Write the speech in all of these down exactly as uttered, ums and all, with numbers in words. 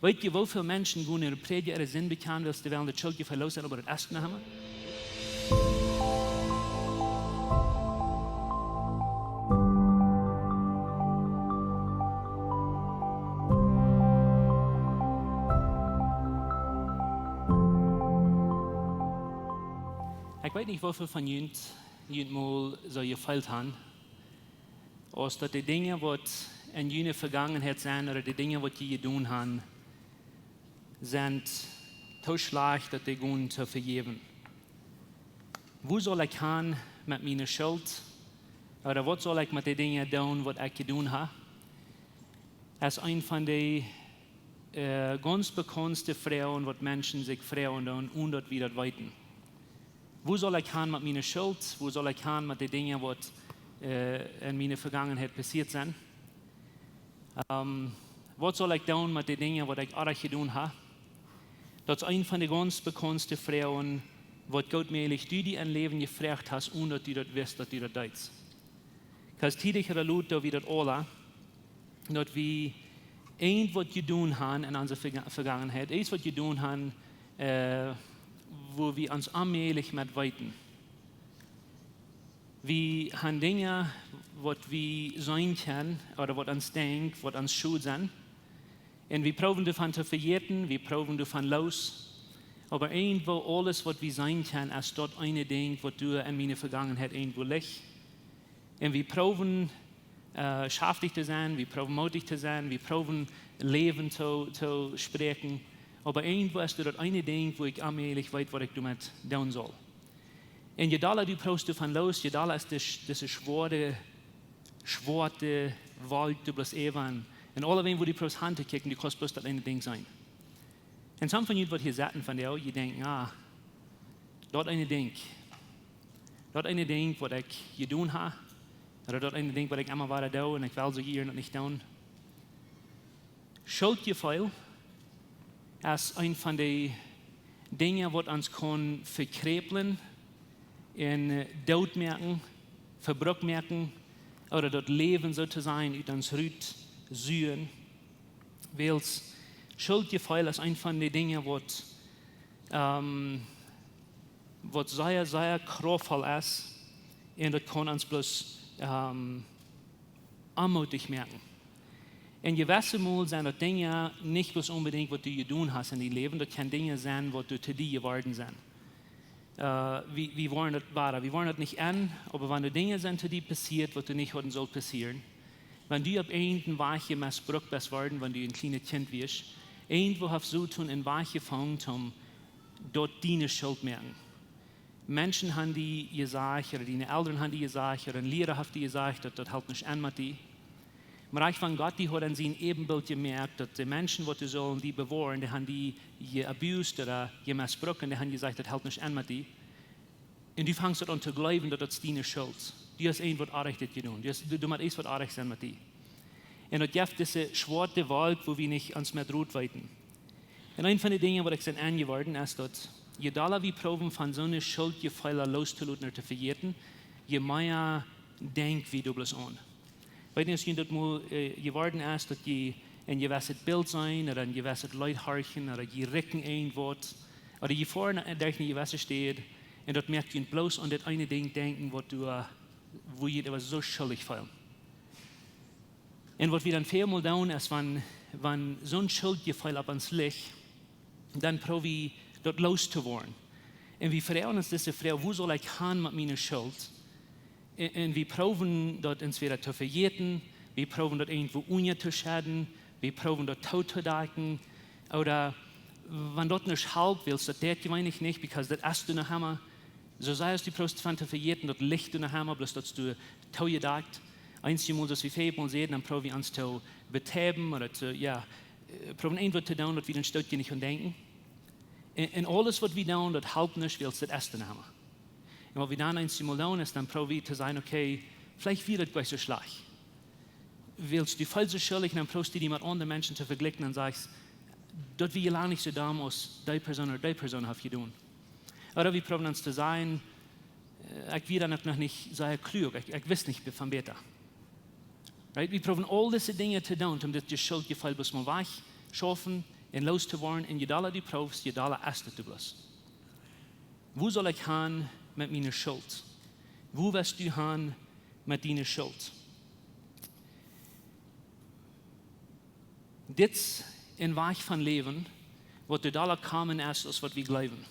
Weet jie, woo väl Menschen gonen no de Prädja äare Sind bekjanen, wiels dee wellen daut Schuldjefeel loos sennen, oba daut es noch emma? Ekj weet nich, woo väl von junt, junt mol soo jefeelt han, aus daut de Dinja, waut en june Vegangenheit sent, ooda de Dinja, waut jie jedonen han, sent too schlajcht, daut dee gonen to vejäwen. Woo saul ekj han met miene Schult? Ooda waut saul ekj met de Dinja doonen, waut ekj jedonen ha? Es een von de, äh, gaunz bekaundste Froagen, waut Menschen sikj froagen doonen, onen daut wie daut weeten. Woo saul ekj han met miene Schult? Woo saul ekj han met de Dinja, waut, äh, en miene Vegangenheit passieet sent? Ähm, waut saul ekj doonen met de Dinja, waut ekj oajch jedonen ha? Daut es een von de gaunz bekaundste Froagen, waut goot mäajlich du die em Läwen jefroagt hast, onen daut du daut wist, daut du daut deetst. Kaus tiedich ooda lot, daut wie daut aula, daut wie irjent waut jedonen han en onse Vega-, Vegangenheit, irjent waut jedonen han, äh, woo wie ons onmäajlich met weeten. Wie han Dinja, waut wie seenen kjennen, ooda waut ons denkjt, waut ons schod sent. Un wie proowen doavon to vejäten, wie proowen doavon loos. Oba irjentwoo aules, waut wie seenen kjennen, es daut eene Dinkj, waut doa en miene Vegangenheit irjentwoo licht. Un wie proowen, äh, schaftich to sennen, wie proowen moodich to sennen, wie proowen Läwen to, to spräakjen. Oba irjentwoo es doa daut eene Dinkj, woo ekj onmäajlich weet, waut ekj doamet doonen saul. Un je dolla du proowst doavon loos, je dolla es dise, dise schwoare, schwoare Wolkj doa bloos äwa. Un aulawäajen, woo du proowst han to kjikjen, du kaust bloos daut eene Dinkj seenen. Un some von junt, waut hia setten vondoag, jie denkjen, ah, daut eene Dinkj. Daut eene Dinkj, waut ekj jedonen ha. Ooda daut eene Dinkj, waut ekj emma wada doo, un ekj well soo jieren daut nich doonen. Schuldjefeel es een von de Dinja, waut ons kaun vekjräplen un, äh, doot moaken, vebrukt moaken, ooda daut Läwen, soo to sajen, ut ons rut suagen. Wiels Schuldjefeel es een von de Dinja, waut, ähm, waut sea, sea kraftvoll es, un daut kaun ons bloos, ähm, onmoodich moaken. Un jewesse Mol sent daut Dinja nich bloos onbedinjt, waut du jedonen hast en dien Läwen, daut kjennen Dinja sennen, waut doa to die jeworden sent. Äh, wie, wie woaren daut wada, wie woaren daut nich enn, oba wan doa Dinja sent to die passieet, waut doa nich hauden sullt passieren, wan du opp irjent eene Wies jemestbrukt best worden, wan du een kjlienet Kjint wieescht, irjentwoo haft Soton een Wajch jefungen, om daut diene Schult moaken. Menschen han die jesajcht, ooda diene Elren han die jesajcht, ooda een Liera haft die jesajcht, daut, daut helt nich enn met die. Oba rajcht wan Gott die haud en sien Äwenbilt jemoakt, daut de Menschen, waut doa sullen die bewoaren, dee han die jeabused ooda jemestbrukt, dee han jesajcht, daut helt nich enn met die. Un du fangst daut aun to jleewen, daut daut es diene Schult. Du hast irjent waut oajch jedonen. Du hast, du, du motst irjent waut oajch sennen met die. Un daut jeft dise schwoare Wolkj, woo wie nich ons met Rot weeten. Un een von de Dinja, waut ekj sie enn jeworden, es daut je dolla wie proowen von soone Schuldjefeela loos to loten ooda to vejäten, je mea denkj wie doa bloos aun. Weet nich, aus jie daut mol, äh, jeworden es, daut jie een jewesset Bilt seenen, ooda een jewesset Leet horchen, ooda jie rikjen irjent waut, ooda jie foaren, äh, derch eene jewesse Städ, un daut moakt junt bloos aun daut eene Dinkj denkjen, waut du, äh, woo jie junt soo schuldich feelen. Un waut wie dan väl mol doonen, es wan, wan soon Schuldjefeel opp ons licht, dan proow wie daut loos to woaren. Un wie froagen ons dise Froag, woo saul ekj han met miene Schult? Un, un wie proowen daut entwäda to vejäten, wie proowen daut irjentwoo unja to schedden, wie proowen daut too to dakjen, ooda wan daut nich halpt, wiels daut deit jeweenlich nich, because daut es doa noch emma. Soo sea aus du proowst von to vejäten, daut licht doa noch emma, bloos daut es doa too jedakjt. Eenjemol, soo aus wie väl mol säden, dan proow wie ons to betäuben, ooda to, jo, äh, proowen irjent waut to doonen, daut wie dan stootje nich aun denkjen. Un, un aules waut wie doonen, daut halpt nich, wiels daut es doa noch emma. Un waut wie dan eenjemol doonen, es dan proow wie to sajen, okay, veleicht wia daut goanich soo schlajcht. Wiels du feelst soo schuldich, dan proowst du die met aundre Menschen to vejlikjen un sajchst, daut wia lang nich soo domm aus dee Persoon ooda dee Persoon haft jedonen. Ooda wie proowen ons to sajen, äh, ekj wia dan uk noch nich sea kluak, ekj, ekj wist nich be-, von bäta. Right? Wie proowen aul dise Dinja to doonen, om dit Schuldjefeel bloos mol wajch to schaufen, un loos to woaren, un je dolla du proowst, je dolla es daut bloos. Wua saul ekj han met miene Schult? Wua woascht du han met diene Schult? Dit es een Wajch von Läwen, waut doa dolla common es aus waut wie jleewen.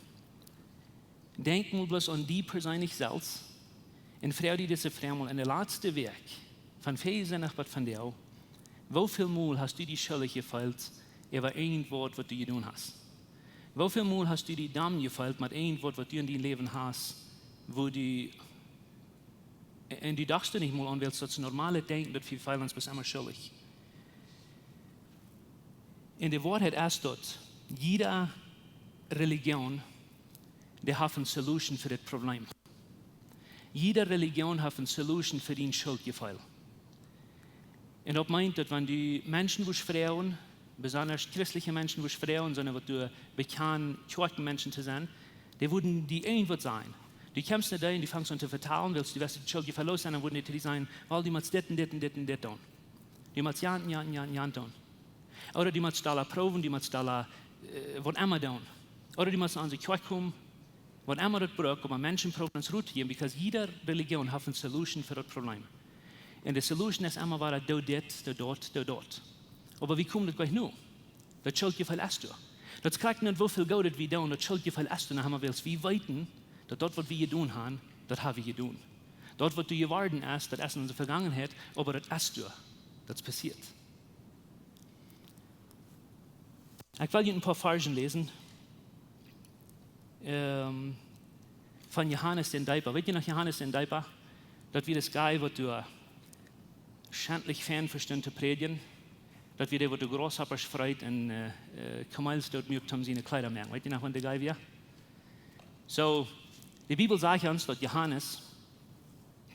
Denkj mol bloos aun die perseenlich selfst un froag die dise Froag mol en de latste Wäakj, von väajen Sindach bat vondoag: Woo väl mol hast du die schuldich jefeelt äwa irjent waut, waut du jedonen hast? Woo väl mol hast du die domm jefeelt met irjent waut, waut du en dien Läwen hast, wua du, un du dochst doa nich mol aun, wiels daut es een normalet Denkjen, daut wie feelen ons bloos emma schuldich. Un de Woarheit es daut jiede Religion, dee haft eene Solution fa dit Problem. Jiede Religion haft eene Solution fa dien Schuldjefeel. Un daut meent daut, wan du Menschen wurscht froagen, besonda christelje Menschen wurscht froagen, sonda waut du bekjanen Kjoakjenmenschen to sennen, dee wudden die irjent waut sajen. Du kjemst no dee un du fangst aun to vetalen, wiels du west daut Schuldjefeel loos sennen, dan wudden dee to die sajen: Well, du motst dit un dit un dit un dit doonen. Du motst jant, jant, jant, jant doonen. Ooda du motst dolla proowen, du motst dolla, äh, waut emma doonen. Ooda du motst aun de Kjoakj komen, waut emma daut brukt, om Menschen proowen ons Rot to jäwen, because jiede Religion haft eene Solution fa daut Problem. Un de Solution es emma wada: Doo dit, doo daut, doo daut. Oba wie komen doa nich no. Daut Schuldjefeel es doa. Daut es krakjt nich, woo väl Goodet wie doonen, daut Schuldjefeel es doa noch emma, wiels wie weeten daut daut, waut wie jedonen haben, daut haben wie jedonen. Daut, waut doa jeworden es, daut es en onse Vegangenheit, oba daut es doa. Daut es passieet. Ekj well junt een poa Varzen läsen, ähm, von Johanes dän Deepa. Weet jie noch Johanes dän Deepa? Daut wia dis guy, waut doa schentlich fein vestunt to prädjen. Daut wia dee, waut de Grasshoppasch freet un, äh, äh, Kameels doot muak, om siene Kjleeda moaken. Weet jie noch, waut dee guy wia? Soo, de Bibel sajcht ons, daut Johanes,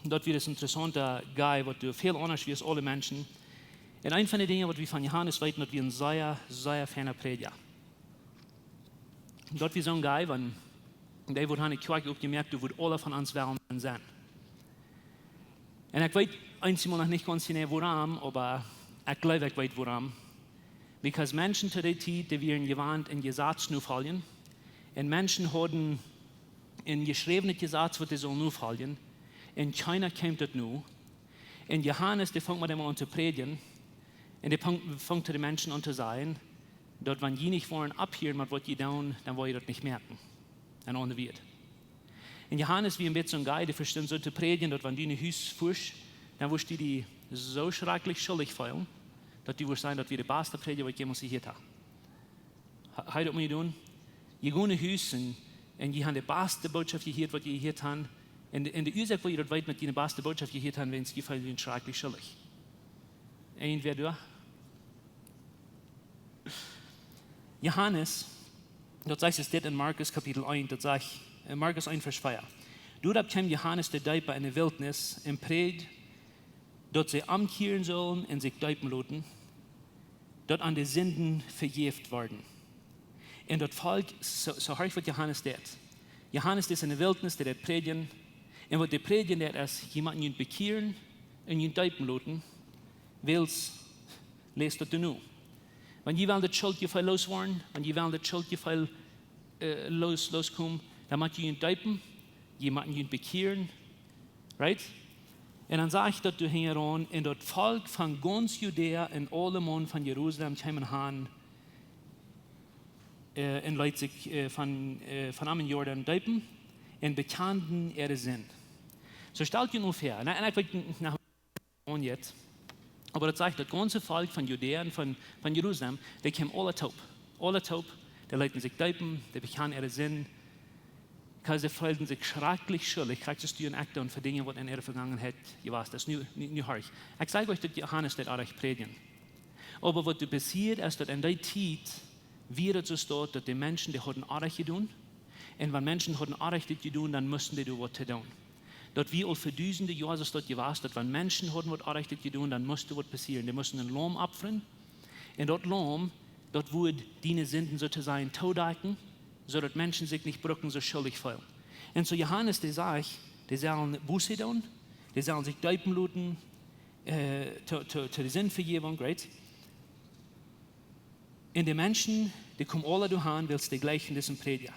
daut wia dis interessaunta guy, waut doa väl aundasch wia aus aule Menschen. Un eent von de Dinja, waut wie von Johanes weeten, daut wia een sea, sea feina Prädja. Daut wia soon guy, wan dee wudd aun de Kjoakj oppjemoakt, doa wudd aula von ons wellen sennen. Un ekj weet eenjemol noch nich gaunz jeneiw wuarom, oba ekj jleew, ekj weet wuarom. Because Menschen to dee Tiet, dee wieren jewant een Jesaz notofoljen. Un Menschen hauden een jeschräwenet Jesaz, waut dee sullen notofoljen. Un kjeena kjeem daut no. Un Johanes, dee funk met eemol aun to prädjen. Un dee funk, funk to de Menschen aun to sajen, daut wan jie nich woaren opphieren met waut jie doonen, dan woa jie daut nich moaken. En aundre Wieed. Un Johanes wia een bät soon guy, dee vestunt soo to prädjen, daut wan du no Hus fuascht, dan wurscht du die soo schrakjlich schuldich feelen, daut du wurscht sajen, daut wia de baste Prädja, waut ekj jemols jehieet hab. Ha-, hee daut mie doonen. Jie gonen no Hus un, un jie haben de baste Bootschoft jehieet, waut jie jehieet haben. Un de, un de Uasoak, woo jie daut weeten, daut jie de baste Bootschoft jehieet haben, wiels jie feelen junt schrakjlich schuldich. Irjentwäa doa? Johanes, daut sajcht et dit en Markus Kapitel eent, daut sajcht, en Markus eent Varsch vea: Doaropp kjeem Johanes de Deepa en de Wiltnis un prädjd, daut see omkjieren sullen un sikj deepen loten, daut an de Sinden vejäft worden. Un daut Volkj, soo, soo horcht, waut Johanes deed. Johanes es en de Wiltnis, dee deed prädjen. Un waut dee prädjen deed es: Jie motten junt bekjieren un junt deepen loten, wiels, läs daut doa no. Wan jie wellen daut Schuldjefeel loos woaren, wan jie wellen daut Schuldjefeel, äh, loos, looskomen, dan mott jie junt deepen, jie motten junt bekjieren, right? Un dan sajcht daut doa hinjaraun: Un daut Volkj von gaunz Judäa un aule Maun von Jerusalem kjeemen han, äh, un leeten sikj, äh, von, äh, von am en Jordan deepen un bekjanden äare Sind. Soo stalt junt nu väa, un, un ekj weet nich, aun jeit. Oba daut sajcht, daut gaunze Volkj von Judäa un von, von Jerusalem, dee kjeemen aula toop. Aula toop, dee leeten sikj deepen, dee bekjanden äare Sind, because dee feelden sikj schrakjlich schuldich, krakjt soo aus du un ekj doonen, fa Dinja, waut en äare Vegangenheit jewast es. Nu, nu, nu horcht. Ekj saj junt, daut Johanes deed oajch prädjen. Oba waut doa passieed es, daut en dee Tiet wia daut soo, daut, daut de Menschen, dee hauden oajch jedonen. Un wan Menschen hauden oajch jedonen, dan musten dee doa waut to doonen. Daut wia aul fa dusende Joaren soo jewast, daut wan Menschen hauden waut oajch jedonen, dan must waut passieren. Dee musten een Laum opfren. Un daut Laum, daut wudd diene Sinden soo to sajen toodakjen, soo daut Menschen sikj nich bruckten soo schuldich feelen. Un soo Johanes, dee sajcht, dee sellen Buße doonen, dee sellen sikj deepen loten, äh, to, to, to de Sindvejäwunk, right? Un de Menschen, dee komen aula doahan, wiels dee jleichen disen Prädja.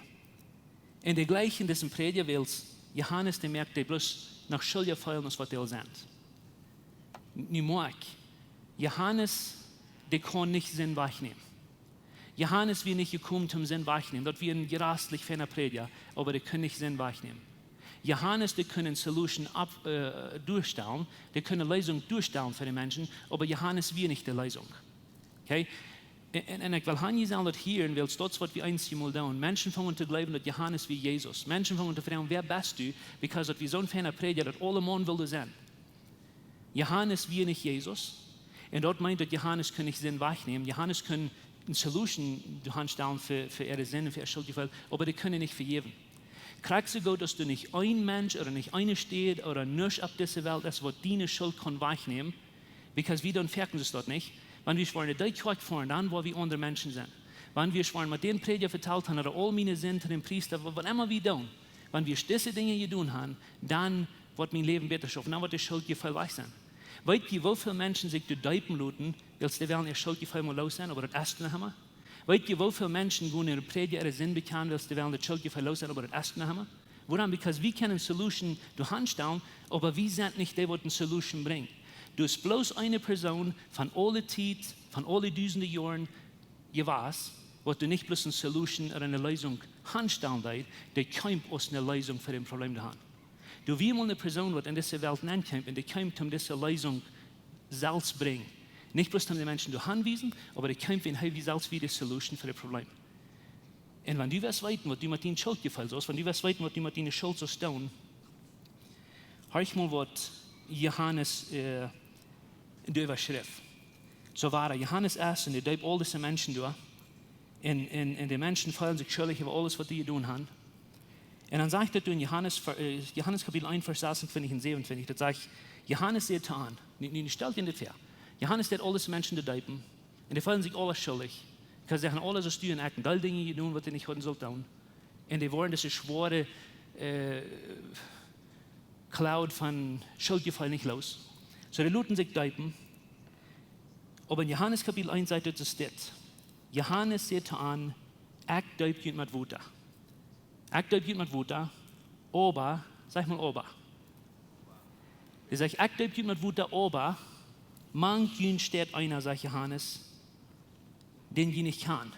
Un dee jleichen disen Prädja, wiels Johanes, dee moakt dee bloos noch schuldja feelen aus waut dee aul sent. Nu moakj, Johanes, dee kunn nich Sind wajchnämen. Johanes wia nich jekomen toom Sind wajchnämen. Daut wia een jraslich feina Prädja, oba dee kunn nich Sind wajchnämen. Johanes, dee kunn eene Solution opp, äh, doastalen, dee kunn eene Leesunk doastalen fa de Menschen, oba Johanes wia nich de Leesunk. Okay? Un, un, un ekj well han, jie sellen daut hieren, wiels daut es waut wie eenjemol doonen. Menschen fungen to jleewen daut Johanes wia Jesus. Menschen fungen to froagen: "Wäa best du?" Because daut wia soon feina Prädja, daut aule Maun wullen sennen. Johanes wia nich Jesus. Un daut meent daut Johanes kunn nich Sind wajchnämen. Johanes kunn eene Solution doahan stalen fa, fa äare Sind un fa äa Schuldjefeel, oba dee kunn nich vejäwen. Krakjt soo goot aus doa nich een Mensch ooda nich eene Städ ooda nuscht opp dise Welt es, waut diene Schult kaun wajchnämen, because wie doonen foaken daut nich. Wan wie woaren de Kjoakj foaren, dan woa wie aundre Menschen sennen. Wan wie woaren met dän Prädja vetalt han, ooda aul miene Sind to däm Priesta, wa-, waut emma wie doonen, wan wie dise Dinja jedonen han, dan woat mien Läwen bäta schaufen, dan woat de Schuldjefeel wajch sennen. Weet jie, woo väl Menschen sikj doa deepen loten, wiels dee wellen äa Schuldjefeel mol loos sennen, oba daut es noch emma? Weet jie, woo väl Menschen gonen no dän Prädja äare Sind bekjanen, wiels dee wellen daut Schuldjefeel loos sennen, oba daut es noch emma? Wuarom? Because wie kjennen Solution doahan stalen, oba wie sent nich dee, waut eene Solution brinjt. Doa es bloos eene Persoon von aule Tiet, von aule dusende Joaren jewast, waut doa nich bloos eene Solution ooda eene Leesunk han stalen deed, dee kjeem aus eene Leesunk fa daut Problem doahan. Doa wia mol eene Persoon, waut en dise Welt nenkjeem un dee kjeem toom dise Leesunk selfst brinjen. Nich bloos toom de Menschen doahan wiesen, oba dee kjeem, wiels hee wia selfst wia de Solution fa daut Problem. Un wan du west weeten, waut du met dien Schuldjefeel sust, wan du west weeten, waut du met diene Schult sust doonen, horch mol, waut Johanes, äh, doa äwaschrift. Soo wia Johanes es un dee deept aul dise Menschen doa. Un, un, un de Menschen feelen sikj schuldich äwa aules, waut dee jedonen han. Un dan sajcht et doa en Johanes, äh, Johanes Kapitel eent, Varsch sasuntwintich un säwenuntwintich, daut sajcht: Johanes säd to an, nu, nu stalt junt dit väa. Johanes deed aul dise Menschen doa deepen. Un dee feelen sikj aula schuldich. Kaun sajen, aules aus du un ekj, un aul Dinja jedonen, waut dee nich hauden sullt doonen. Un dee woaren dise schwoare, äh, Cloud von Schuldjefeel nich loos. Soo, dee loten sikj deepen. Oba en Johanes Kapitel eent sajcht et dit: Johanes säd to an: Ekj deep junt met Wota. Ekj deep junt met Wota, oba, saj mol oba. Dee sajcht: Ekj deep junt met Wota, oba mank junt steit eena, sajcht Johanes, dän jie nich kjanen.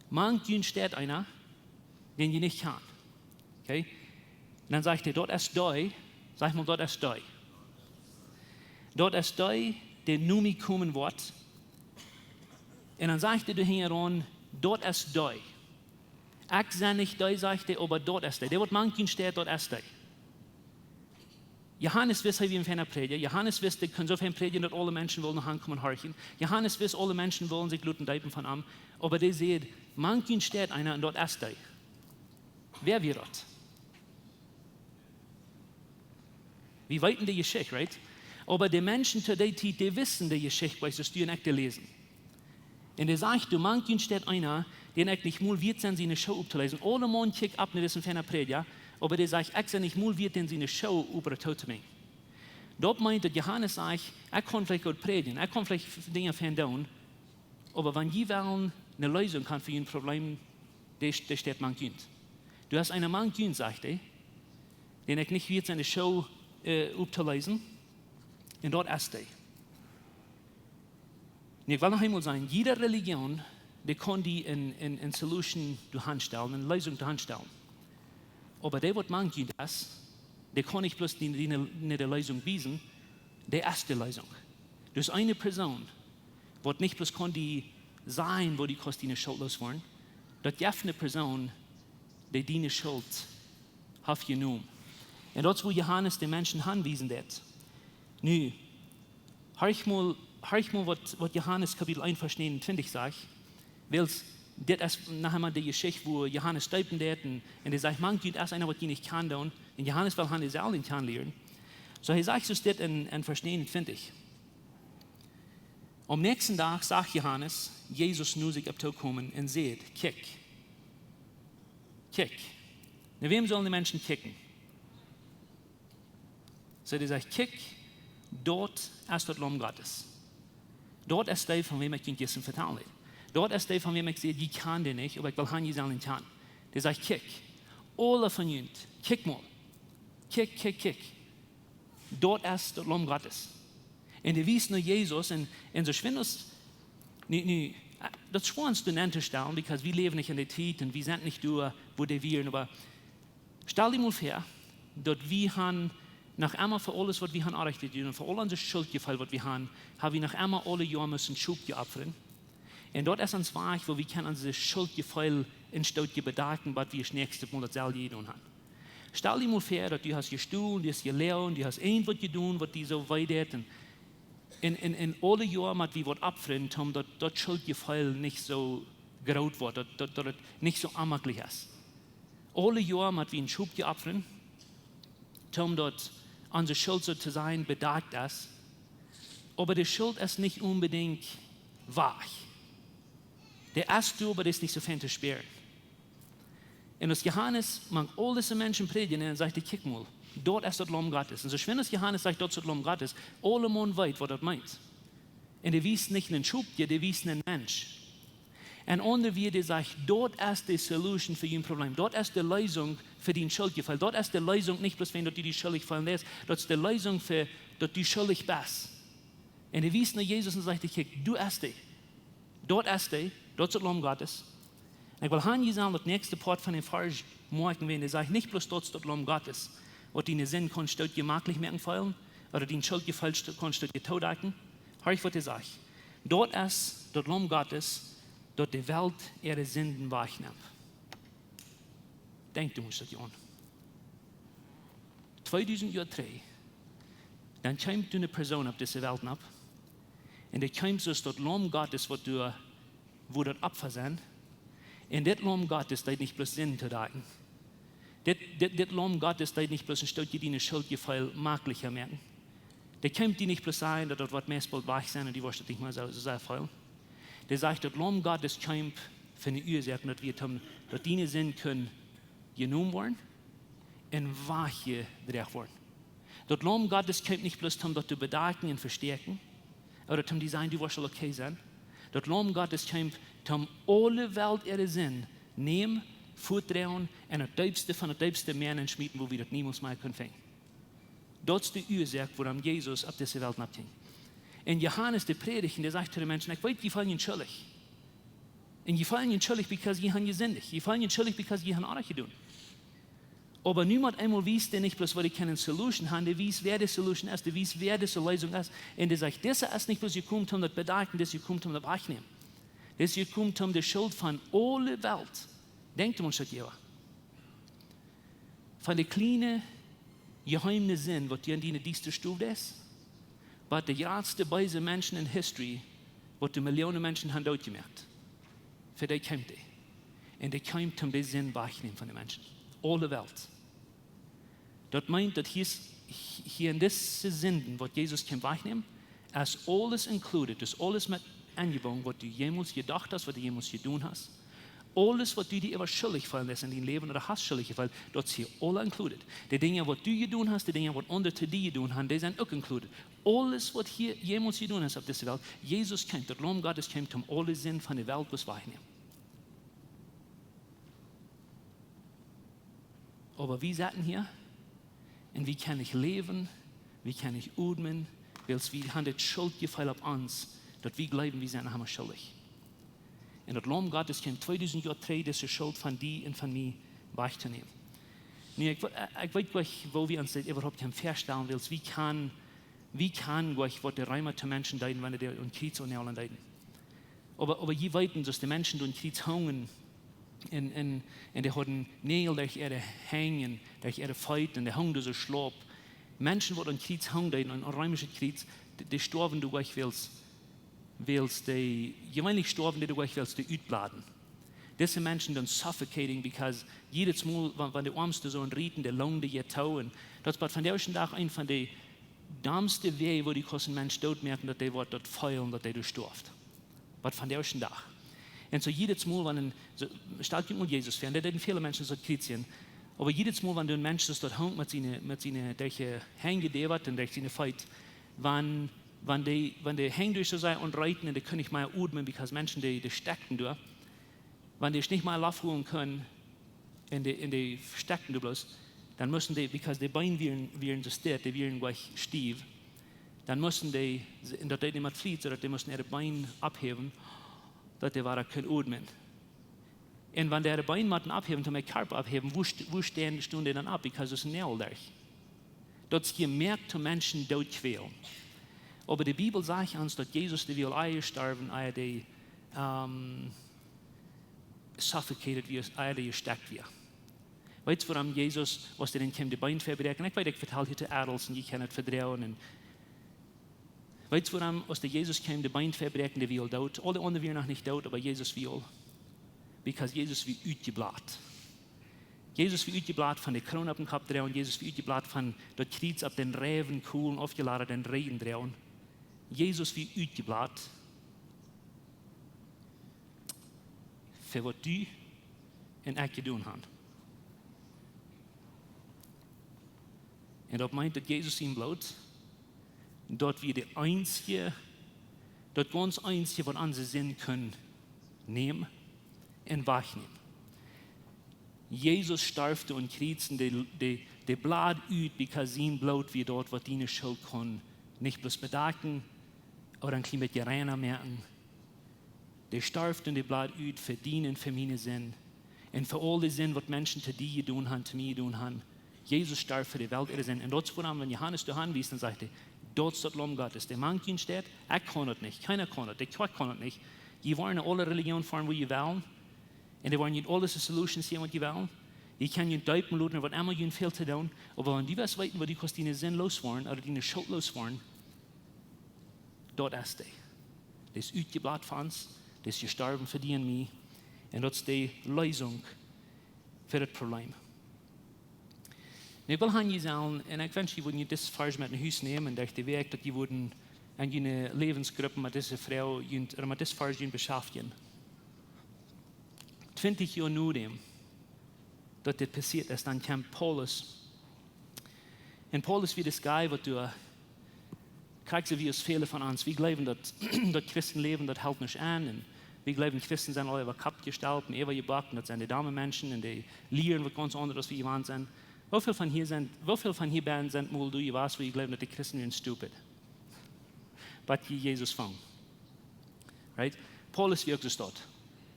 Mank junt steit eena, dän jie nich kjanen. Okay? Un dan sajcht hee: Daut es dee, saj mol, daut es dee. Daut es dee, dee no mie komen woat. Un dan sajcht hee doa hinjaraun: Daut es dee. Ekj sie nich dee, sajcht hee, oba daut es dee. Dee, waut mank junt steit, daut es dee. Johanes wist, hee wia een feina Prädja. Johanes wist, hee kunn soo fein prädjen, daut aule Menschen wullen no am komen horchen. Johanes wist, aule Menschen wullen sikj loten deepen von am. Oba dee säd: Mank junt steit eena un daut es dee. Wäa wia daut? Wie weeten de Jeschicht, right? Oba de Menschen to dee Tiet, dee wisten de Jeschicht, wiels see studieeden uk de Läsen. Un dee sajcht: Doa mank junt steit eena, dän ekj nich mol wieet sie, siene Schoo opptoläsen. Aule Maun kjikjt opp no disen feinen Prädja, oba dee sajcht: Ekj sie nich mol wieet, dän siene Schoo opp ooda too to moaken. Daut meent, daut Johanes sajcht: Ekj kaun veleicht goot prädjen, ekj kaun veleicht Dinja fein doonen, oba wan jie wellen ne Leesunk han fa jun Problem, dee, dee steit mank junt. Doa es eena mank junt, sajcht hee, dän ekj nich wieet sie, siene Schoo, äh, opptoläsen. Un daut es dee. Nu, ekj well noch eemol sajen, jiede Religion, dee kaun die eene, eene, eene Solution doa han stalen, eene Leesunk doa han stalen. Oba dee, waut mank junt es, dee kaun nich bloos die, die ne, ne de Leesunk wiesen, dee es de Leesunk. Doa es eene Persoon, waut nich bloos kaun die sajen, woo du kaust diene Schult looswoaren, daut jeft ne Persoon, dee diene Schult haft jenomen. Un daut es, woo Johanes de Menschen hanwiesen deed. Nu, horch mol, horch mol waut, waut Johanes Kapitel eent, Varsch negenuntwintich sajcht. Wiels dit es noch eemol de Jeschicht, woo Johanes deepen deed un, un dee sajcht: Mank junt es eena, waut jie nich kjanen doonen. Un Johanes well han, dee sellen am kjanen lieren. Soo, hee sajcht soo dit en, en Varsch negenuntwintich. Aum näakjsten Dach sach Johanes Jesus no sikj opp too komen un säd: Kjikj. Kjikj. No wäm sellen de Menschen kjikjen? Soo, dee sajcht: Kjikj, daut es daut Laum Gottes. Daut es dee, von wäm ekj junt jistren vetald haud. Daut es dee, von wäm ekj säd: "Jie kjanen dän nich, oba ekj well han, jie sellen dän kjanen." Dee sajcht: "Kjikj, aule von junt, kjikj mol. Kjikj, kjikj, kjikj. Daut es daut Laum Gottes." Un dee wiest no Jesus un, un soo schwind aus, nu, nu, äh, daut es schwoa ons to nenn to stalen, because wie läwen nich en dee Tiet un wie sent nich doa, wua dee wieren, oba stal die mol väa, daut wie han noch emma fa aules, waut wie han orrajcht jedonen, un fa aul onse Schultjefeel, waut wie han, ha wie noch emma aule Joa musten Schop opfren. Un daut es ons Wajch, wua wie kjennen onse Schultjefeel een Stootje bedakjen, waut wie daut näakjste Mol daut selwje jedonen han. Stal die mol väa, daut du hast jestolen, du hast jeloagen, du hast irjentwaut jedonen, waut die soo wee deit. Un, un, un, un aule Joa mott wie waut opfren, om daut, daut Schultjefeel nich soo groot woat, daut, daut, daut et nich soo onjemakjlich es. Aule Joa mott wie een Schop opfren, om daut onse Schult soo to sajen bedakjt es. Oba de Schult es nich onbedinjt wajch. Dee es doa, oba dee es nich soo fein to spieren. Un aus Johanes mank aul dise Menschen prädjen un sajcht: "Kjikj mol, daut es daut Laum Gottes." Un soo schwind aus Johanes sajcht: "Daut es daut Laum Gottes", aule Maun weet, waut daut meent. Un dee wiest nich een Schopje, dee wiest een Mensch. En aundre Wieed, dee sajcht: "Daut es de solution fa jun Problem. Daut es de Leesunk fa dien Schultjefeel. Daut es de Leesunk, nich bloos wan daut du die schuldich feelen deist, daut es de Leesunk fa daut du schuldich best." Un hee wiest no Jesus un sajcht: "Kjikj, du best dee. Daut es dee. Daut es daut Laum Gottes." Un ekj well han, jie sellen daut näakjste Poat von dän Varsch moakjen, wan dee sajcht: "Nich bloos daut es daut Laum Gottes, waut diene Sind kaun stoot jemakjlich moaken feelen, ooda dien Schultjefeel st-, kaun stoot je toodakjen." Horch, waut hee sajcht: "Daut es daut Laum Gottes, daut de Welt äare Sinden wajchnemt." Denkj doa mol aun. Tweedusent Joa trigj, dan kjeem doa eene Persoon opp dise Welt nopp. Un dee kjeem soo aus daut Laum Gottes, waut doa, wua daut Opfa sent. Un dit Laum Gottes deed nich bloos Sind toodakjen. Dit, dit, dit Laum Gottes deed nich bloos een Stootje diene Schultjefeel makjlicha moaken. Dee kjeem die nich bloos sajen, daut daut woat meist boolt wajch sennen un du woascht daut nich mea soo, soo sea feelen. Dee sajcht, daut Laum Gottes kjeem fa eene Uasoak, daut wie daut, daut diene Sind kunn jenomen woaren un wajchjedroagen woaren. Daut Laum Gottes kjeem nich bloos om daut to bedakjen un vestäakjen, ooda om die sajen, du woascht aul okay sennen. Daut Laum Gottes kjeem om aule Welt äare Sind nämen, fuatdroagen un daut deepste von daut deepste Mäa nenschmieten, wua wie daut niemols mea kunnen finjen. Daut es de Uasoak, wuarom Jesus opp dise Welt nopp kjeem. Un Johanes, dee prädicht, dee sajcht to de Menschen: "Ekj weet, jie feelen junt schuldich. Un jie feelen junt schuldich, because jie han jesindicht. Jie feelen junt schuldich, because jie han Onrajcht jedonen." Oba nu met eemol wiest dee nich bloos, waut dee kjennen solution han, dee wiest, wäa de solution es, dee wiest, wäa dise Leesunk es. Un dee sajcht: "Dise es nich bloos jekomen om daut bedakjen, dise es jekomen om daut wajchnämen. Dise es jekomen om de Schult von aule Welt." Denkj doa mol aun, Joa. Von de kjliene, jeheeme Sind, waut du en diene diestaste Stow deist, bat de jratste beese Menschen en history, waut de Millionen Menschen han dootjemoakt. Fa dee kjeem dee. Un dee kjeem om de Sind wajchnämen von de Menschen. Aule Welt. Daut meent, daut hia es, hia en dise Sinden, waut Jesus kjeem wajchnämen, es aules included, es aules met enjebungen, waut du jemols jedocht hast, waut du jemols jedonen hast. Aules, waut du die äwa schuldich feelen deist en dien Läwen ooda hast schuldich jefeelt, daut es hia aul included. De Dinja, waut du jedonen hast, de Dinja, waut aundre to die jedonen han, dee sent uk included. Aules, waut du jemols jedonen hast opp dise Welt, Jesus kjeem, daut Laum Gottes kjeem, om aule Sind von de Welt bloos wajchnämen. Oba wie setten hia un wie kjennen nich läwen, wie kjennen nich odmen, wiels wie han daut Schultjefeel opp ons, daut wie jleewen, wie sent noch emma schuldich. Un daut Laum Gottes kjeem tweedusent Joa trigj, dise Schult von die un von mie wajchtonämen. Nu, ekj, we-, ekj weet nich, woo wie ons dit äwahaupt kjennen väastalen, wiels wie kjennen, wie kjennen nich, waut de Reema to Menschen deeden, wan dee aum Kjriez aunnaajlen deeden. Oba, oba jie weeten, daut de Menschen doa aum Kjriez hungen un, un, un dee hauden Näajel derch äare Henj, derch äare Feet, un dee hungen doa soo schlaup. Menschen, waut aum Kjriez hungen deeden, aum reemschen Kjriez, dee, dee storwen doa nich, wiels, wiels dee, jeweenlich storwen dee doa nich, wiels dee utbläden. Dise Menschen dan suffocating, because jiedet Mol, wan, wan de Oarmste soo aunrieten, dee lungen dee je too. Un daut es bat vondoag dän Dach eent von de domste Wäaj, woo du kaust een Mensch dootmoaken, daut dee woat daut feelen, daut dee doa stoaft. Bat vondoag dän Dach. Un soo jiedet Mol, wan een, soo, stal die mol Jesus väa, un daut deeden väle Menschen soo kjriezjen. Oba jiedet Mol, wan een Mensch soo doa hunk met siene, met siene, derch de Henj jedäwat un derch siene Feet, wan, Wan dee, wan dee Henj derch soo sea aunreeten un dee kunnen nich mea odmen, because Menschen dee, dee stekjten doa. Wan dee nich mea Loft holen kunnen un dee, un dee stekjten doa bloos, dan musten dee, because de Been wieren, wieren soo steit, dee wieren jlikj stiew, dan musten dee, un daut deed nich mea frie, soo daut dee musten äare Been opphäwen, daut dee wada kunnen odmen. Un wan dee äare Been motten opphäwen, toom äa Kjarpa opphäwen, woo st-, woo st-, stonen dee dan opp? Because daut es een Noagel derch. Daut es jemoakt toom Menschen doot kjwälen. Oba de Bibel sajcht ons, daut Jesus, dee wia aul ea jestorwen, ea dee, ähm, suffocated wia, ea dee jestekjt wia. Weetst wuarom Jesus, aus dee dan kjeem de Been vebräakjen? Ekj weet, ekj vetal hia to Adels un jie kjennen et vedroagen. Un weetst wuarom, aus dee Jesus kjeem de Been vebräakjen, dee wia aul doot? Aule aundre wieren noch nich doot, oba Jesus wia aul. Because Jesus wia utjeblat. Jesus wia utjeblat von de Kroon opp dän Kopp droagen, Jesus wia utjeblat von daut Kjriez opp dän Reiwen, Kolen aufjeladen, dän Reiwen droagen. Jesus wia utjeblat fa waut du un ekj jedonen haben. Un daut meent, daut Jesus sien Bloot, daut wia de eensje, daut gaunz eensje, waut onse Sind kunn nämen un wajchnämen. Jesus storf doa aum Kjriez un dee, dee, dee blad ut, because sien Bloot wia daut, waut diene Schult kunn nich bloos bedakjen, oba een kjlien bät reina moaken. Dee storf un dee blad ut fa diene un fa miene Sind. Un fa aul de Sind, waut Menschen to die jedonen haben, to mie jedonen haben. Jesus storf fa de Welt äare Sind. Un daut es wuarom, wan Johanes doa aunwiest, dan sajcht hee: "Daut es daut Laum Gottes, dee mank junt steit. Ekj kaun daut nich, kjeena kaun daut, de Kjoakj kaun daut nich. Jie woaren aule Relijoon formen, woo jie wellen. Un dee woaren junt aule Solutions jäwen, waut jie wellen. Jie kjennen junt deepen loten, waut emma junt fält to doonen. Oba wan du west weeten, woo du kaust diene Sind loswoaren, ooda diene Schult loswoaren, daut es dee. Dee es utjeblat fa ons, dee es jestorwen fa die un mie. Un daut es de Leesunk fa daut Problem." Un ekj well han jie sajen, un ekj wensch, jie wudden dit Varsch met no Hus nämen un derch de Wäakj, daut jie wudden en june Läwensgruppen met dise Froag, junt, ooda met dit Varsch junt beschaftjen. Twintich Joa no däm, daut dit passieet es, dan kjeem Paulus. Un Paulus wia dis guy, waut doa, krakjt soo aus väle von ons, wie jleewen, daut, daut Christenläwen, daut helt nich aun. Un wie jleewen, Christen sent aul äwa Kopp jestalt un äwajebockt, un daut sent de domme Menschen un dee lieren waut gaunz aundret, aus wie jewant sent. Woo väl von hia sent, woo väl von hia benn sent mol doa jewast, woo jie jleewen, daut de Christen wieren stupid? Waut hia Jesus funk. Right? Paulus wia uk soo.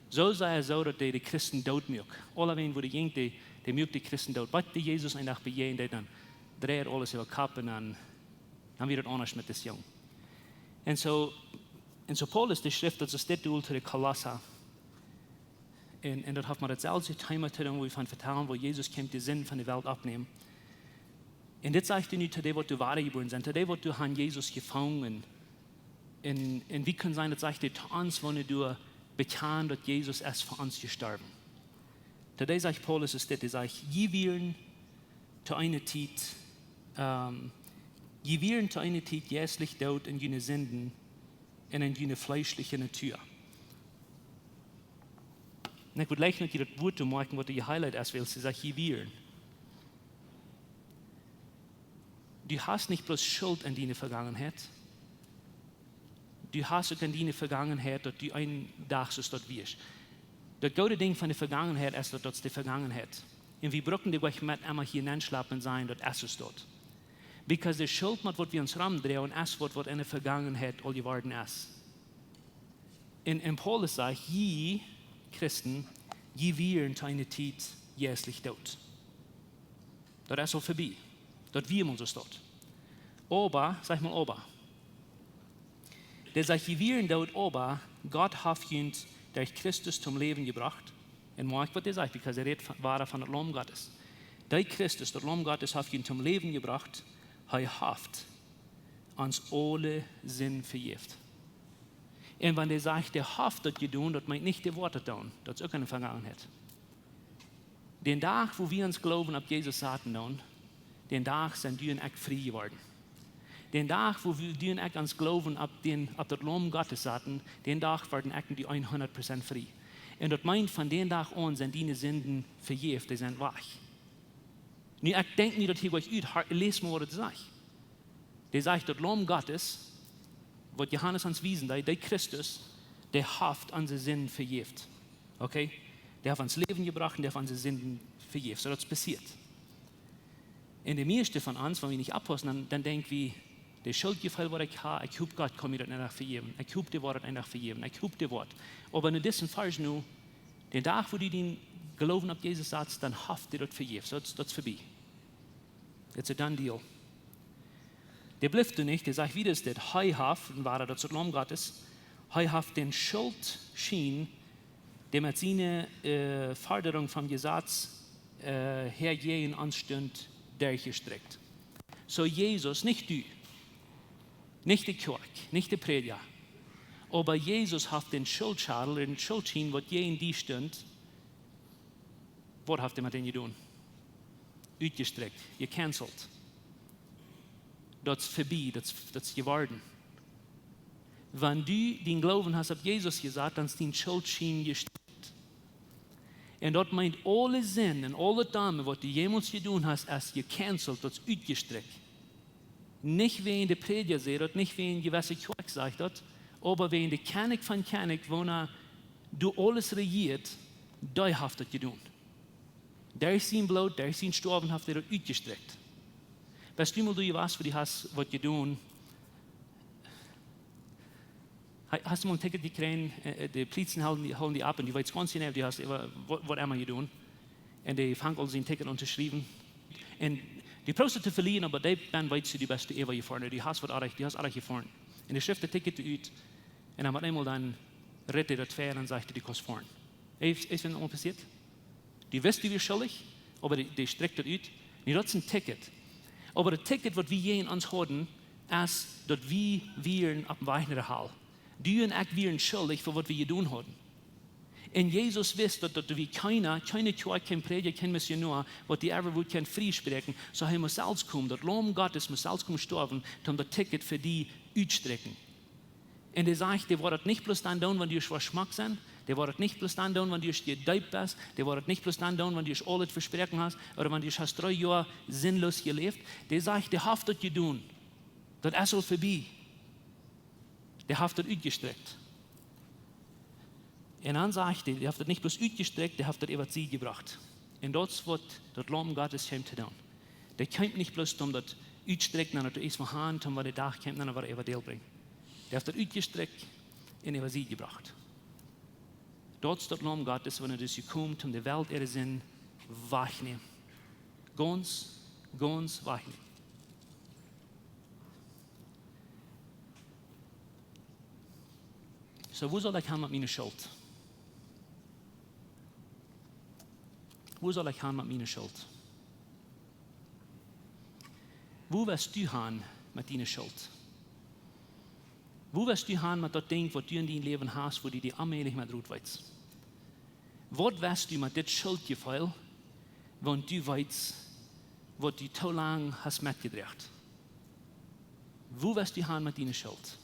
Soo sea soo, daut dee de Christen doot muak. Aulawäajen, wua dee jinkj, dee, dee muak de Christen doot. Waut dee Jesus een Dach bejäajent, dan dreid aules äwa Kopp un dan, dan wia daut aundasch met disen Jung. Un soo, un soo Paulus, dee schrift, daut es dit Deel to de Kolossa. Un, un daut haft met daut selwje Thema to doonen, wua wie von vetalen, wua Jesus kjeem de Sind von de Welt aufnämen. Un dit sajcht hee nu to dee, waut doa wadajebuaren sent, to dee, waut doa han Jesus jefungen. Un, un wie kjennen sajen, daut sajcht hee to ons, wan wie doa bekjanen, daut Jesus es fa ons jestorwen. To dee sajcht Paulus es dit, hee sajcht: "Jie wieren to eene Tiet, ähm, jie wieren to eene Tiet jeistlich doot en june Sinden un en june fleeschliche Natua." Un ekj wudd jlikj noch hia daut Wuat to moakjen, waut doa jehighlight es, wiels hee sajcht: "Jie wieren." Du hast nich bloos Schult aun diene Vegangenheit. Du hast uk aun diene Vegangenheit, daut du een Dach soo daut wieescht. Daut goode Dinkj von de Vegangenheit es, daut, daut es de Vegangenheit. Un wie brucken dee nich met emma hia nenschlapen un sajen, daut es soo daut. Because de Schult, met waut wie ons romdroagen, es waut, waut en de Vegangenheit aul jeworden es. Un, un Paulus sajcht: "Jie Christen, jie wieren to eene Tiet jeistlich doot." Daut es aul verbie. Daut wia mol soo daut. Oba, saj mol oba. Dee sajcht: "Jie wieren doot, oba Gott haft junt derch Christus toom Läwen jebrocht." Un moakj, waut dee sajcht, because hee rät von, wada von daut Laum Gottes. "Dee Christus, daut Laum Gottes, haft junt toom Läwen jebrocht. Hee haft ons aule Sind vejäft." Un wan dee sajcht, dee haft daut jedonen, daut meent nich, dee woat daut doonen. Daut es uk en de Vegangenheit. Dän Dach, wua wie ons Gloowen opp Jesus saten doonen, dän Dach sent du un ekj frie jeworden. Dän Dach, wua wie, du un ekj ons Gloowen opp dän, opp daut Laum Gottes saten, dän Dach worden ekj un du hundat Prozent frie. Un daut meent, von dän Dach aun sent diene Sinden vejäft, dee sent wajch. Nu, ekj denkj nich, daut hia jlikj ut, ha-, läs mol, waut et sajcht. Dee sajcht, daut Laum Gottes, waut Johanes ons wiesen deed, dee Christus, dee haft onse Sinden vejäft. Okay? Dee haft ons Läwen jebrocht un dee haft onse Sinden vejäft. Soo, daut es passieet. Un de mieeschte von ons, wan wie nich oppaussen, dan, dan denkj wie, de Schultjefeel waut ekj ha, ekj hop Gott kaun mie daut eendach vejäwen. Ekj hop, dee woat daut eendach vejäwen. Ekj hop, dee woat. Oba en disen Varsch nu, dän Dach, wua du dän Gloowen opp Jesus satst, dan haft dee daut vejäft. Daut, daut es verbie. It's a done deal. Dee blift doa nich, dee sajcht wieda, daut hee haft, un wada, daut es daut Laum Gottes, hee haft dän Schultschien, dee met siene, äh, Forderung vom Jesaz, äh, häajäajen ons stunt, derchjestrekjt. Soo Jesus, nich du, nich de Kjoakj, nich de Prädja, oba Jesus haft dän Schultschadel, dän Schultschien, waut jäajen die stunt, waut haft hee met dän jedonen? Utjestrekjt, jecancelt. Daut es verbie, daut es, daut es jeworden. Wan du dän Gloowen hast opp Jesus jesat, dan es dien Schultschien jestrekjt. Un daut meent, aule Sind un aule Dome, waut du jemols jedonen hast, es jecancelt, daut es utjestrekjt. Nich wäajen de Prädja sajcht daut, nich wäajen jewesse Kjoakj sajcht daut, oba wäajen de Kjennich von Kjennich, woona doa aules rejieet, dee haft daut jedonen. Derch sien Bloot, derch sien Stoawen haft hee daut utjestrekjt. Best du mol doa jewast, wua du hast waut jedonen? Ha-, hast du mol een Ticket jekjräajen, äh, äh, de Pliezen hoolen die, hoolen die opp un du weetst gaunz jeneiw, du hast äwa-, waut, waut emma jedonen. Un dee fangt aul sien Ticket aun to schriewen. Un du proowst to velieren, oba dee, dan weetst du, du best äwajefoaren. Du hast waut oajch, du hast oajch jefoaren. Un dee schrift daut Ticket ut. Un dan met eemol dan rät hee daut ver un sajcht, du kaust foaren. Es, es daut aul passieet? Du wist, du wieescht schuldich, oba dee, dee strekjt daut ut. Nu, daut es een Ticket. Oba daut Ticket, waut wie hia en ons hauden, es, daut wie wieren opp dän Wajch no de Hal. Du un ekj wieren schuldich fa waut wie jedonen hauden. Un Jesus wist daut, daut doa wia kjeena, kjeene Kjoakj, kjeen Prädja, kjeen Missionoa, waut die ever wudd kjennen frie spräakjen. Soo hee must selfst komen, daut Laum Gottes must selfst komen stoawen, om daut Ticket fa die utstrekjen. Un hee sajcht, dee woat daut nich bloos dan doonen, wan du woascht schmock sennen. Dee woat daut nich bloos dan doonen, wan du jedeept best. Dee woat daut nich bloos dan doonen, wan du aul daut Vespräakjen hast, ooda wan du hast dree Joa sinnloos jeläft. Dee sajcht, dee haft daut jedonen. Daut es aul verbie. Dee haft daut utjestrekjt. Un dan sajcht hee, dee haft daut nich bloos utjestrekjt, dee haft daut äwa de Sied jebrocht. Un daut es waut daut Laum Gottes kjemt to doonen. Dee kjemt nich bloos om daut utstrekjen, dan daut es von Haunt, om waut de Dach kjemt, dan waut äwa Deel brinjt. Dee haft daut utjestrekjt un äwa de Sied jebrocht. Daut es daut Laum Gottes, waut es jekomen, om de Welt äare Sind wajchnämen. Gaunz, gaunz wajchnämen. Soo, wua saul ekj gonen met miene Schult? Wua saul ekj gonen met miene Schult? Wua woascht du gonen met diene Schult? Wua woascht du gonen met daut Dinkj, waut du en dien Läwen hast, wua du die onmäajlich met rut weetst? Waut woascht du met dit Schultjefeel, wan du weetst, waut du too lang hast metjedroagen? Wua woascht du gonen met diene Schult?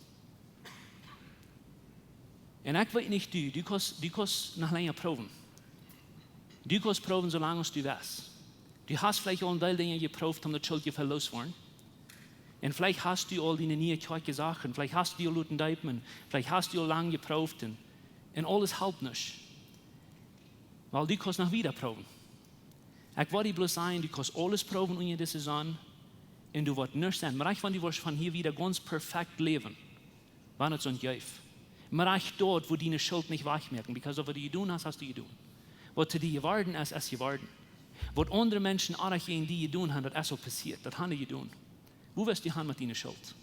Un ekj weet nich, du, du kaust, du kaust noch lenja proowen. Du kaust proowen, soo lang aus du west. Du hast veleicht aul een Deel Dinja jeprooft, om daut Schultjefeel loos to woaren. Un veleicht hast du aul diene niee Kjoakj jesocht, un veleicht hast du aul loten deepen, un veleicht hast du aul lang jeprooft, un, un aules halpt nich. Wiels du kaust noch wieda proowen. Ekj well die bloos sajen, du kaust aules proowen unja dise Sonn, un du woascht nuscht sennen. Mau wan du woascht von hia wieda gaunz perfekt läwen, wan et soont jeft. Mau daut, wua diene Schult nich wajchmoaken, because waut du jedonen hast, hast du jedonen. Waut to die jeworden es, es jeworden. Waut aundre Menschen oajch en die jedonen haben, daut es aul passieet. Daut haben dee jedonen. Wua woascht du gonen met diene Schult?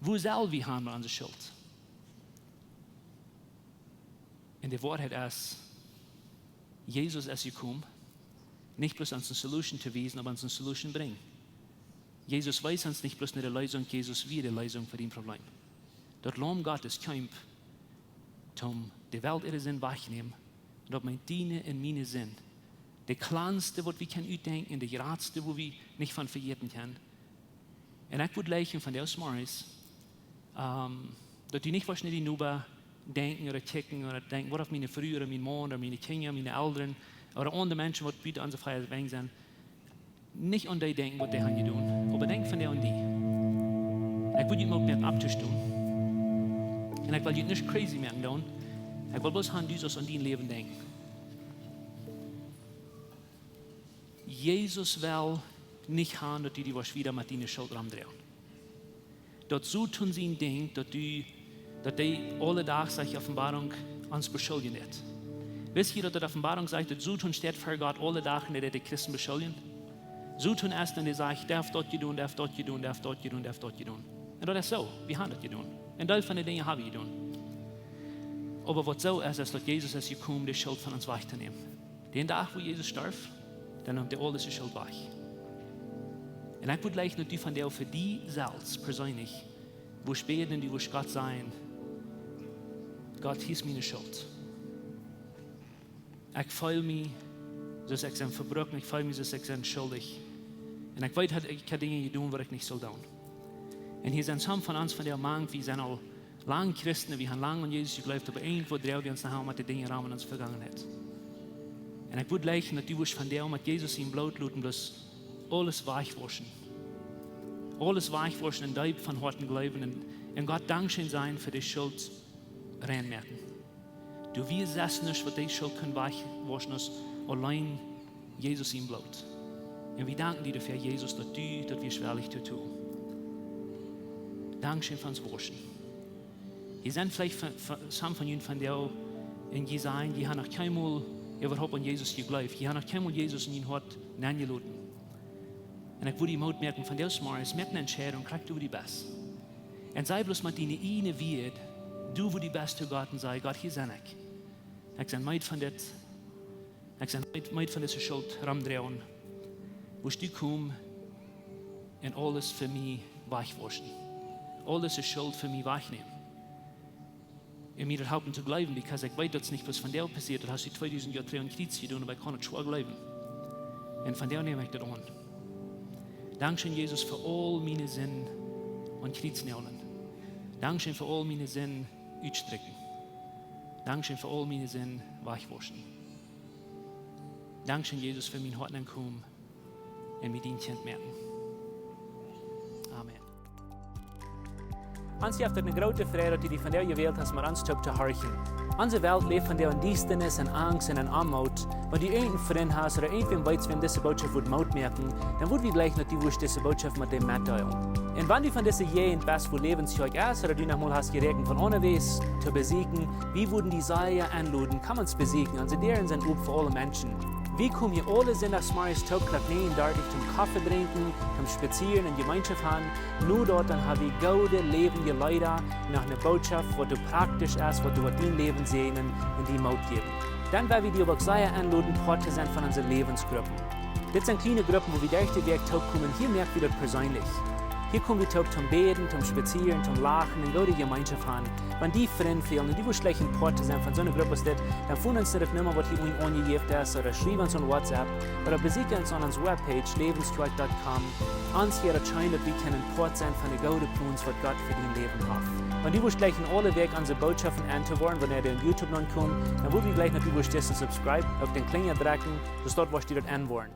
Wua sell wie gonen met onse Schult? Un de Woarheit es, Jesus es jekomen, nich bloos ons eene Solution to wiesen, oba ons eene Solution brinjen. Jesus wees ons nich bloos no de Leesunk, Jesus wia de Leesunk fa dien Problem. Daut Laum Gottes kjeem, om de Welt äare Sind wajchtonämen, un daut meent diene un miene Sind. De kjlanste, waut wie kjennen utdenkjen, un de jratste, wua wie nich von vejäten kjennen. Un ekj wudd jleichen von dise Morjes, ähm, daut du nich woascht no dien Noba denkjen ooda kjikjen ooda denkjen, waut haft miene Fru ooda mien Maun ooda miene Kjinja, miene Elren ooda aundre Menschen, waut buten onse vea Wenj sent, nich aun dee denkjen, waut dee haben jedonen, oba denkj von dee aun die. Ekj wudd die oppmuntren, opptostonen. Un ekj well junt nich crazy moaken, dan. Ekj well bloos han, du saust aun dien Läwen denkjen. Jesus well nich han, daut du die woascht wieda met diene Schult romdroagen. Daut Soton sien Dinkj, daut du, daut dee aule Dach, sajcht Openboarunk, ons beschuljen deit. Wist du, daut de Openboarunk sajcht, daut Soton steit ver Gott aule Dach un dee deit de Christen beschuljen? Soton es, wan dee sajcht: "Dee haft daut jedonen, dee haft daut jedonen, dee haft daut jedonen, dee haft daut jedonen." Un daut es soo, wie han daut jedonen. Un Deel von de Dinja ha wie jedonen. Oba waut soo es, es daut Jesus es jekomen, de Schult von ons wajchtonämen. Dän Dach, wua Jesus storf, dan neem hee aul dise Schult wajch. Un ekj wudd jleichen, daut du vondoag fa die selfst perseenlich wurscht bäden un du wurscht Gott sajen: "Gott, hia es miene Schult. Ekj feel mie soo aus ekj sie vebroaken, ekj feel mie soo aus ekj sie schuldich. Un ekj weet, daut ekj ha Dinja jedonen, waut ekj nich sull doonen." Un hia sent some von ons vondoag, mank, wie sent aul lang Christen, wie han lang aun Jesus jejleeft, oba irjentwoo droag wie ons noch emma met de Dinja rom en onse Vegangenheit. Un ekj wudd jleichen, daut du wurscht vondoag met Jesus sien Bloot loten bloos aules wajchwauschen. Aules wajchwauschen un deep von Hoaten jleewen un, un Gott dankscheen sajen fa de Schult reinmoaken. Du, wie seenen nuscht, waut dee Schult kunn wajchwauschen, aus auleen Jesus sien Bloot. Un wie danken die doafäa, Jesus, daut du, daut wie schwellich to tun. Dankscheen fa ons Wauschen. Hia sent veleicht fa-, fa-, some von junt vondoag, un jie sajen, jie han noch kjeenmol äwahaupt aun Jesus jejleeft. Jie han noch kjeenmol Jesus en jun Hoat nenjeloten. Un ekj wudd die Moot moaken, vondoag zemorjes, moak ne Entscheidunk, krakjt wua du best. Un saj bloos met diene ieejne Wieed, du, wua du best, to Gott un saj: "Gott, hia sie ekj. Ekj sie meed von dit. Ekj sie meed, meed von dise Schult romdroagen. Wurscht du komen un aules fa mie wajchwauschen. Aul dise Schult fa mie wajchnämen. Un mie daut halpen to jleewen, because ekj weet, daut es nich bloos vondoag passieet, daut hast du tweedusent Joa trigj aum Kjriez jedonen, oba ekj kaun et schwoa jleewen. Un vondoag näm ekj daut aun. Dankscheen, Jesus, fa aul miene Sinden aum Kjriez näajlen. Dankscheen fa aul miene Sinden utstrakjen. Dankscheen fa aul miene Sinden wajchwauschen. Dankscheen, Jesus, fa mien Hoat nenkomen un mie dien Kjint moaken. Amen." Ons jeft et ne groote Freid, daut du die vondoag jewält hast, met ons toop to horchen. Onse Welt läft vondoag en Diestanis, en Angst un en Oamoot. Wan du irjent een Frint hast ooda irjentwäm weetst, wäm dise Bootschoft wudd Moot moaken, dan wudd wie jleichen, daut du wurscht dise Bootschoft met däm metdeelen. Un wan du von dise Jäajent best, wua Läwens Kjoakj es, ooda du noch mol hast jeräakjent von aundawäajes to besieekjen, wie wudden die sea enloden, komm ons besieekjen. Onse Däaren sent op fa aule Menschen. Wie komen hia aule Sindachsmorjes toop Klock näajen dartich toom Koffe drinkjen, toom spazieren un Jemeenschoft han. No daut dan ha wie goode läwendje Leeda, noch ne Bootschoft, waut doa praktisch es, waut doa woat dien Läwen säajnen un die Moot jäwen. Dan wudd wie die oba uk sea enloden, Poat to sennen von onse Läwensgruppen. Dit sent kjliene Gruppen, wua wie derch de Wäakj toop komen. Hia moak wie daut perseenlich. Hia kom wie toop toom bäden, toom spazieren, toom lachen un goode Jemeenschoft han. Wan die Frind fälen un du wurscht jleichen Poat to sennen von soone Grupp aus dit, dan foon ons no de Numma, waut hia unjen aunjejäft es, ooda schriew ons aun WhatsApp, ooda besieekj ons aun onse Webpage, läwensquake dot com. Ons wia et scheen, daut wie kjennen Poat sennen von de goode Plons, waut Gott fa dien Läwen haft. Wan du wurscht jleichen aule Wäakj onse Bootschoften en to woaren, wanea dee aun YouTube nopp komen, dan wudd wie jleichen, daut du wurscht disen subscribe, uk dän Kjlinja drekjen, soo daut wurscht du daut en woaren.